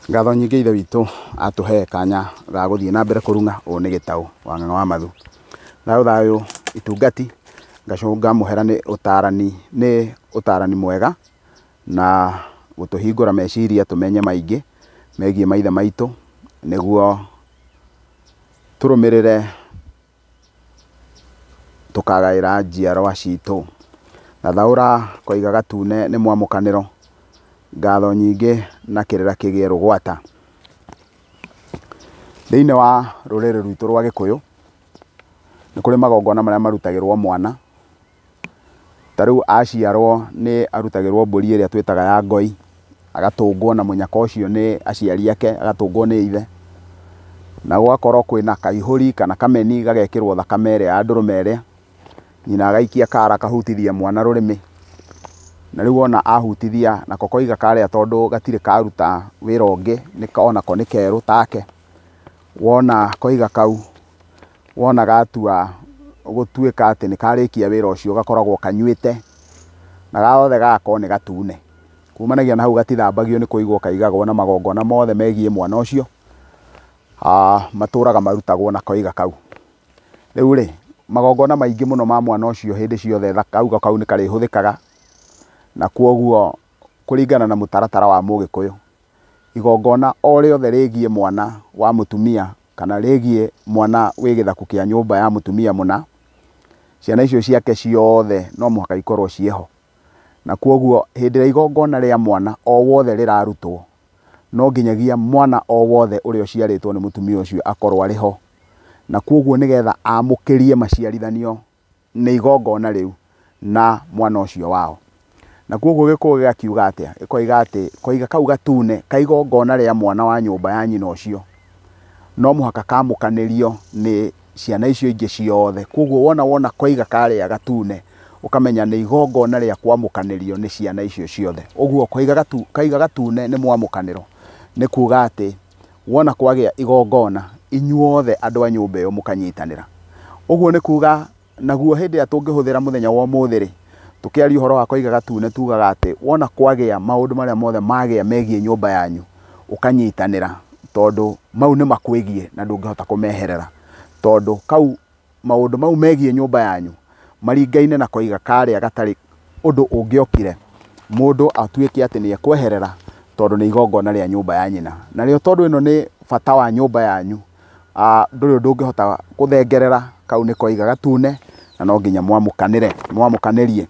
Ngatho nyingĩ Ithe witũ atũhe kanya ga gũthiĩ na mbere kũrung'a. Ũũ nĩ Gĩtaũ wa Ng'ang'a wa Mathu. Thayũ thayũ itungati, ngacũnga mũhera nĩ ũtarani, nĩ ũtarani mwega na gũtũhingũra meciria tũmenye maingĩ megiĩ maithe maitũ, nĩguo tũrũmĩrĩre tũkagaĩra njiarwa citũ. Thathaũra koiga gatune nĩ mwamũkanĩro, ngatho nyingĩ na kĩrĩra kĩgĩe rũgwata. Thĩinĩ wa rũrĩrĩ rwitũ rwa Gĩkũyũ, nĩ kũrĩ magongona marĩa marutagĩrwo mwana. Ta rĩu aciarwo nĩ arutagĩrwo mbũri ĩrĩa twĩtaga ya ngoi, agatũngwo na mũnyaka ũcio nĩ aciari ake, agatũngwo nĩ ithe. Na gũgakorwo kwĩna kaihũri kana kameni gagekĩrwo thakame ĩrĩa ya ndũrũme ĩrĩa, nyina agaikia kara akahutithia mwana rũrĩmĩ. Na rĩu wona ahutithia, nako koiga karĩa tondũ gatirĩ karuta wĩra ũngĩ, onako nĩ kerũ take. Wona koiga kau, wona gatua gũtuĩka atĩ nĩ karĩkia wĩra ũcio, gakoragwo kanyuĩte, na gothe gagakorwo nĩ gatune. Kumanagia na hau gatithambagio nĩ kũigwo kaigagwo, na magongona mothe megiĩ mwana ũcio matũraga marutagwo na koiga kau. Rĩu rĩ, magongona maingĩ mũno ma mwana ũcio hĩndĩ ciothe kauga kau nĩ karĩhũthĩkaga, na kwoguo kũringana na mũtaratara wa Mũgĩkũyũ, igongona o rĩothe rĩgiĩ mwana wa mũtumia kana rĩgiĩ mwana wĩ gĩthaku kĩa nyũmba ya mũtumia mũna, ciana icio ciake ciothe no mũhaka ikorwo ciĩho. Na kwoguo hĩndĩ ĩrĩa igongona rĩa mwana o wothe rĩrarutwo, no nginyagia mwana o wothe ũrĩa ũciarĩtwo nĩ mũtumia ũcio akorwo arĩ ho. Na kwoguo nĩgetha amũkĩrie maciarithanio nĩ igongona rĩu na mwana ũcio wao. Na kwoguo Gĩkũyũ gĩgakiuga atĩa? Gĩkoiga atĩ koiga kau gatune ka igongona rĩa mwana wa nyũmba ya nyina ũcio no mũhaka kamũkanĩrio nĩ ciana icio ingĩ ciothe. Kwoguo wona koiga karĩa gatune, ũkamenya nĩ igongona rĩa kwamũkanĩrio nĩ ciana icio ciothe. Ũguo koiga gatune nĩ mwamũkanĩro, nĩ kuga atĩ wona kwagĩa igongona inyuothe andũ a nyũmba ĩyo mũkanyitanĩra. Ũguo nĩ kuga naguo hĩndĩ ĩrĩa tũngĩhũthĩra mũthenya wa ũmũthĩ rĩ, tũkĩaria ũhoro wa koiga gatune tugaga atĩ wona kwagĩa maũndũ marĩa mothe magĩa megiĩ nyũmba yanyu, ũkanyitanĩra, tondũ mau nĩ makwĩgiĩ na ndũngĩhota kũmeherera, tondũ kau maũndũ mau megiĩ nyũmba yanyu maringaine na koiga karĩa gatarĩ ũndũ ũngĩokire mũndũ atuĩke atĩ nĩ ekweherera, tondũ nĩ igongona rĩa nyũmba ya nyina. Narĩo tondũ ĩno nĩ bata wa nyũmba yanyu, ndũrĩ ũndũ ũngĩhota gũthengerera, kau nĩ koiga gatune na no nginya mwamũkanĩre, mwamũkanĩrie,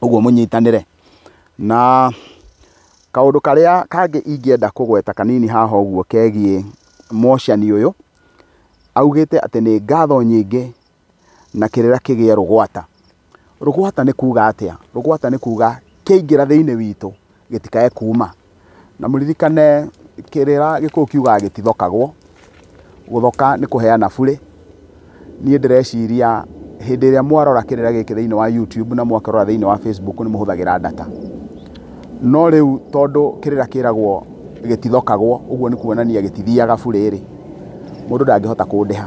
ũguo mũnyitanĩre. Na kaũndũ karĩa kangĩ ingĩenda kũgweta kanini haha ũguo kegiĩ mocani ũyũ, augĩte atĩ nĩ ngatho nyingĩ na kĩrĩra kĩgĩe rũgwata. Rũgwata nĩ kuga atĩa? Rũgwata nĩ kuga kĩaingĩra thĩinĩ witũ gĩtikae kuma. Na mũririkane kĩrĩra Gĩkũyũ kiugaga gĩtithokagwo. Gũthoka nĩ kũheana burĩ. Niĩ ndĩreciria hĩndĩ ĩrĩa mwarora kĩrĩra gĩkĩ thĩinĩ wa YouTube na mwakĩrora thĩinĩ wa Facebook nĩ mũhũthagĩra data. No rĩu tondũ kĩrĩra kĩragwo gĩtithokagwo, ũguo nĩ kuonania gĩtithiaga burĩ rĩ, mũndũ ndangĩhota kũndĩha.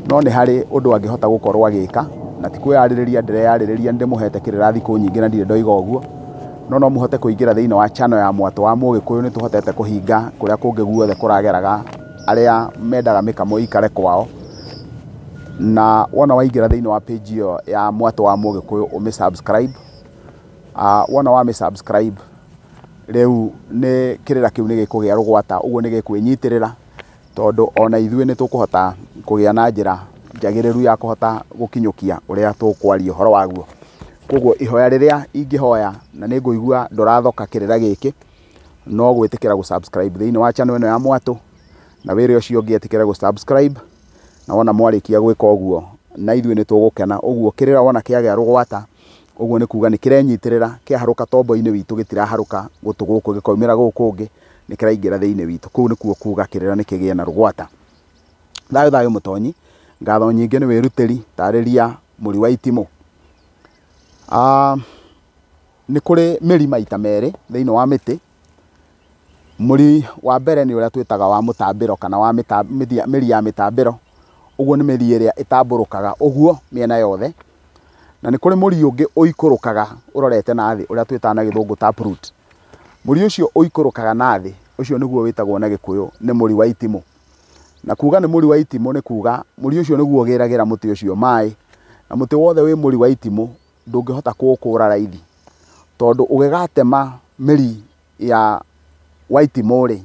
No nĩ harĩ ũndũ angĩhota gũkorwo agĩka, na ti kwĩyarĩrĩria ndĩreyarĩrĩria, nĩ ndĩmũhete kĩrĩra thikũ nyingĩ na ndirĩ ndoiga ũguo. No no mũhote kũingĩra thĩinĩ wa channel ya Mwatũ wa Mũgĩkũyũ, nĩ tũhotete kũhinga kũrĩa kũngĩ guothe kũrageraga arĩa mendaga mĩkamo ĩikare kwao. Na wona waingĩra thĩinĩ wa page ĩyo ya Mwatũ wa Mũgĩkũyũ ũmĩ subscribe. Wona wamĩ subscribe, rĩu nĩ kĩrĩra kĩu nĩ gĩkũgĩa rũgwata, ũguo nĩ gĩkwĩnyitĩrĩra, tondũ ona ithuĩ nĩ tũkũhota kũgĩa na njĩra njagĩrĩru ya kũhota gũkinyũkia ũrĩa tũkwaria ũhoro waguo. Koguo ihoya rĩrĩa ingĩhoya, na nĩ ngũigua ndũrathoka kĩrĩra gĩkĩ, no gwĩtĩkĩra gũ-subscribe thĩinĩ wa channel ĩno ya Mwatũ, na wĩre ũcio ũngĩ etĩkĩre gũ-subscribe, na wona mwarĩkia gwĩka ũguo na ithuĩ nĩ tũgũkena. Ũguo kĩrĩra wona kĩagĩa rũgwata, ũguo nĩ kuga nĩ kĩrenyitĩrĩra, kĩaharũka tombo-inĩ witũ gĩtiraharũka gũtũ gũkũ gĩkaumĩra gũkũ ũngĩ, nĩ kĩraingĩra thĩinĩ witũ. Kũu nĩkuo kuga kĩrĩra nĩ kĩgĩe na rũgwata. Thayũ thayũ mũtonyi, ngatho nyingĩ nĩ wĩrutĩri, tarĩria mũri wa itimũ. Nĩ kũrĩ mĩri maita merĩ thĩinĩ wa mĩtĩ. Mũri wa mbere nĩ ũrĩa twĩtaga wa mũtambĩro kana wa mĩri ya mĩtambĩro. Ũguo nĩ mĩri ĩrĩa ĩtambũrũkaga ũguo mĩena yothe. Na nĩ kũrĩ mũri ũngĩ ũikũrũkaga ũrorete na thĩ, ũrĩa twĩtaga na gĩthũngũ taproot. Mũri ũcio ũikũrũkaga na thĩ Ũcio nĩguo wĩtagwo na Gĩkũyũ nĩ mũri wa itimũ. Na kuga nĩ mũri wa itimũ nĩ kuga mũri ũcio nĩguo ũgĩragĩra mũtĩ ũcio maĩ, na mũtĩ wothe wĩ mũri wa itimũ ndũngĩhota kũũkũra raithi, tondũ ũgĩgatema mĩri ya wa itimũ rĩ,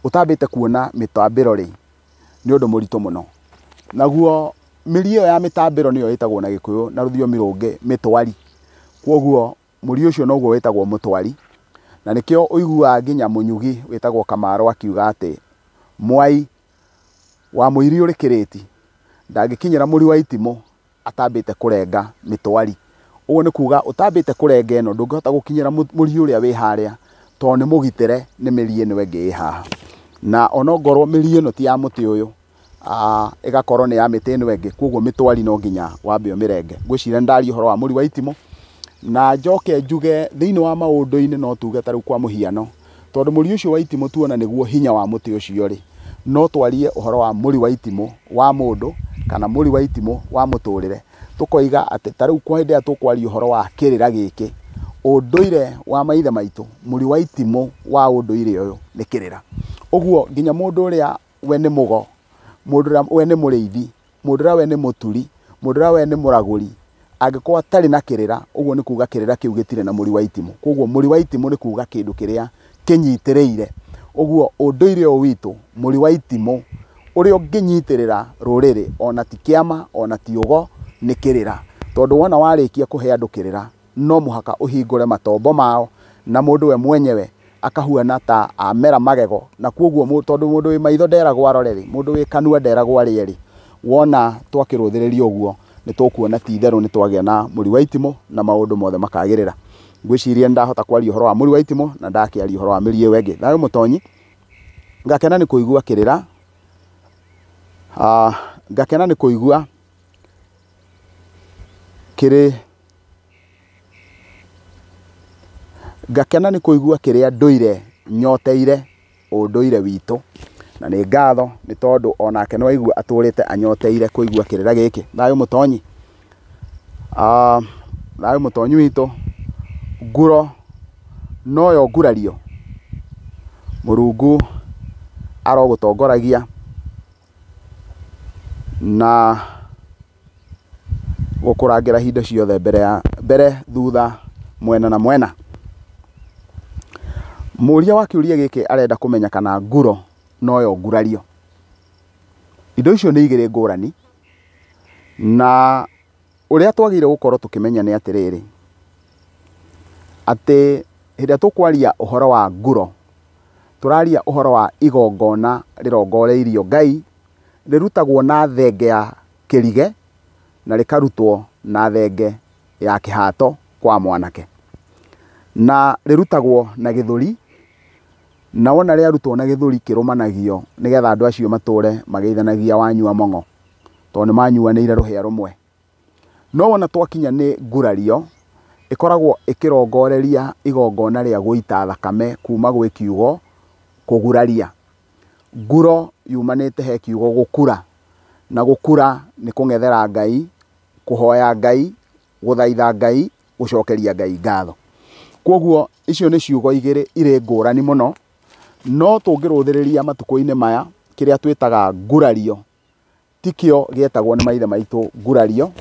ũtambĩte kuona mĩtambĩro rĩ, nĩ ũndũ mũritũ mũno. Naguo mĩri ĩyo ya mĩtambĩro nĩyo ĩtagwo na Gĩkũyũ na rũthiomi rũngĩ mĩtwari. Kwoguo mũri ũcio noguo wĩtagwo mũtwari, na nĩkĩo ũiguaga nginya mũnyugi wĩtagwo Kamaro akiuga atĩ mwai wa mũiri ũrĩ kĩrĩti ndangĩkinyĩra mũri wa itimũ atambĩte kũrenga mĩtwari. Ũguo nĩ kuga ũtambĩte kũrenga ĩno ndũngĩhota gũkinyĩra mũri ũrĩa wĩ harĩa, tondũ nĩ mũgitĩre nĩ mĩri ĩno ĩngĩ ĩ haha. Na onongorwo mĩri ĩno ti ya mũtĩ ũyũ, ĩgakorwo nĩ ya mĩtĩ ĩno ĩngĩ, koguo mĩtwari no nginya wambe ũmĩrenge. Ngwĩciria nĩ ndaria ũhoro wa mũri wa itimũ, na njoke njuge thĩinĩ wa maũndũ-inĩ no tuge ta rĩu kwa mũhiano, tondũ mũri ũcio wa itimũ tuona nĩguo hinya wa mũtĩ ũcio rĩ, no twarie ũhoro wa mũri wa itimũ wa mũndũ kana mũri wa itimũ wa mũtũrĩre. Tũkoiga atĩ ta rĩu kwa hĩndĩ ĩrĩa tũkwaria ũhoro wa kĩrĩra gĩkĩ, ũndũire wa maithe maitũ, mũri wa itimũ wa ũndũire ũyũ nĩ kĩrĩra. Ũguo nginya mũndũ ũrĩa we nĩ mũgo, mũndũ ũrĩa we nĩ mũrĩithi, mũndũ ũrĩa we nĩ mũturi, mũndũ ũrĩa we nĩ mũragũri, angĩkorwo atarĩ na kĩrĩra, ũguo nĩ kuga kĩrĩra kĩu gĩtirĩ na mũri wa itimũ. Koguo mũri wa itimũ nĩ kuga kĩndũ kĩrĩa kĩnyitĩrĩire. Ũguo ũndũire ũyũ witũ, mũri wa itimũ ũrĩa ũngĩnyitĩrĩra rũrĩrĩ, ona ti kĩama, ona ti ũgo, nĩ kĩrĩra. Tondũ wona warĩkia kũhe andũ kĩrĩra, no mũhaka ũhingũre matombo mao, na mũndũ we mwenyewe akahuana ta amera magego, na koguo tondũ mũndũ wĩ maitho nderagwo arore rĩ, mũndũ wĩ kanua nderagwo arĩe rĩ, wona twakĩrũthĩrĩria ũguo nĩ tũkuona ti itherũ nĩ twagĩa na mũri wa itimũ na maũndũ mothe makagĩrĩra. Ngwĩciria nĩ ndahota kwaria ũhoro wa mũri wa itimũ na ndakĩaria ũhoro wa mĩri ĩyo ĩngĩ. Thayũ mũtonyi, ngakena nĩ kũigua kĩrĩra, ngakena nĩ kũigua kĩrĩ, ngakena nĩ kũigua kĩrĩa ndũire nyoteire ũndũire witũ, na nĩ ngatho nĩ tondũ onake nĩ waigua atũrĩte anyoteire kũigua kĩrĩra gĩkĩ. Thayũ mũtonyi, thayũ mũtonyi witũ. Nguro noyo ngurario, Mũrungu arogũtongoragia na gũkũrangĩra hinda ciothe mbere ya mbere, thutha, mwena na mwena. Mũũria wa kĩũria gĩkĩ arenda kũmenya kana nguro noyo ngurario. Indo icio nĩ igĩrĩ ngũrani, na ũrĩa twagĩrĩire gũkorwo tũkĩmenya nĩ atĩrĩrĩ, atĩ hĩndĩ ĩrĩa tũkwaria ũhoro wa nguro, tũraria ũhoro wa igongona rĩrongoreirio Ngai, rĩrutagwo na thenge ya kĩrige na rĩkarutwo na thenge ya kĩhato kwa mwanake, na rĩrutagwo na gĩthũri, na wona rĩarutwo na gĩthũri kĩrũmanagio nĩgetha andũ acio matũre mageithanagia wanyua mong'o, tondũ nĩ manyuanĩire rũhĩa rũmwe. No wona twakinya nĩ ngurario, ĩkoragwo ĩkĩrongoreria igongona rĩa gũita thakame kuma gwĩ kiugo kũguraria. Nguro yumanĩte he kiugo gũkura, na gũkura nĩ kũng'ethera Ngai, kũhoya Ngai, gũthaitha Ngai, gũcokeria Ngai ngatho. Koguo icio nĩ ciugo igĩrĩ irĩ ngũrani mũno, no tũngĩrũthĩrĩria matukũ-inĩ maya kĩrĩa twĩtaga ngurario tikĩo gĩetagwo nĩ maithe maitũ ngurario,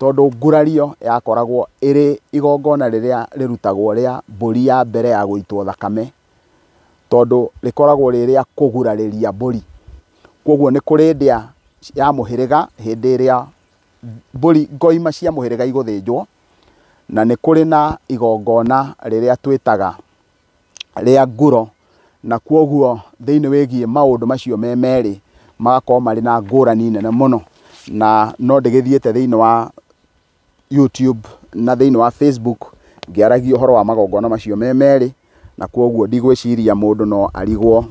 tondũ ngurario yakoragwo ĩrĩ igongona rĩrĩa rĩrutagwo rĩa mbũri ya mbere ya gũitwo thakame, tondũ rĩkoragwo rĩ rĩa kũgurarĩria mbũri. Koguo nĩ kũrĩ ndĩa ya mũhĩrĩga hĩndĩ ĩrĩa mbũri ngoima cia mũhĩrĩga igũthĩnjwo, na nĩ kũrĩ na igongona rĩrĩa twĩtaga rĩa nguro, na koguo thĩinĩ wĩgiĩ maũndũ macio me merĩ magakorwo marĩ na ngũrani nene mũno. Na no ndĩgĩthiĩte thĩinĩ wa YouTube na thĩinĩ wa Facebook ngĩaragia ũhoro wa magongona macio me merĩ, na koguo ndigwĩciria mũndũ no arigwo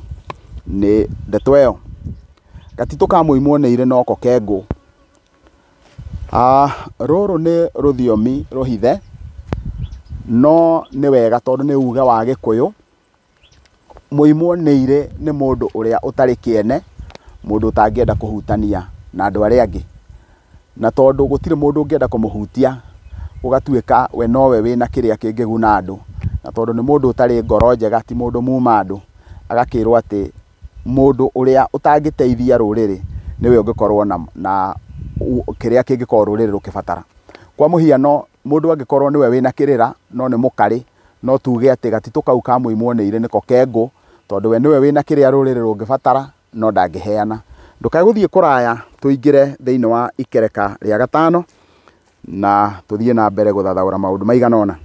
nĩ ndeto ĩyo. Gatitũ ka mũimwo nĩ irĩ noko kengũ. Rũrũ nĩ rũthiomi rũhithe, no nĩ wega tondũ nĩ uge wa Gĩkũyũ. Mũimwo nĩ irĩ nĩ mũndũ ũrĩa ũtarĩ kĩene, mũndũ ũtangĩenda kũhutania na andũ arĩa angĩ, na tondũ gũtirĩ mũndũ ũngĩenda kũmũhutia, gũgatuĩka we nowe wĩna kĩrĩa kĩngĩguna andũ, na tondũ nĩ mũndũ ũtarĩ ngoro njega, ti mũndũ muma andũ, Agakĩrwo atĩ mũndũ ũrĩa ũtangĩteithia rũrĩrĩ nĩwe ũngĩkorwo na kĩrĩa kĩngĩkorwo rũrĩrĩ rũkĩbatara. Kwa mũhiano, mũndũ angĩkorwo nĩwe wĩna kĩrĩra no nĩ mũkarĩ, no tuge atĩ gatitũ kau ka mũimwo nĩ irĩ nĩko kengũ, tondũ we nĩwe wĩna kĩrĩa rũrĩrĩ rũngĩbatara no ndangĩheana. Ndũkae gũthiĩ kũraya, tũingĩre thĩinĩ wa ikereka rĩa gatano na tũthiĩ na mbere gũthathaũra maũndũ maigana ũna.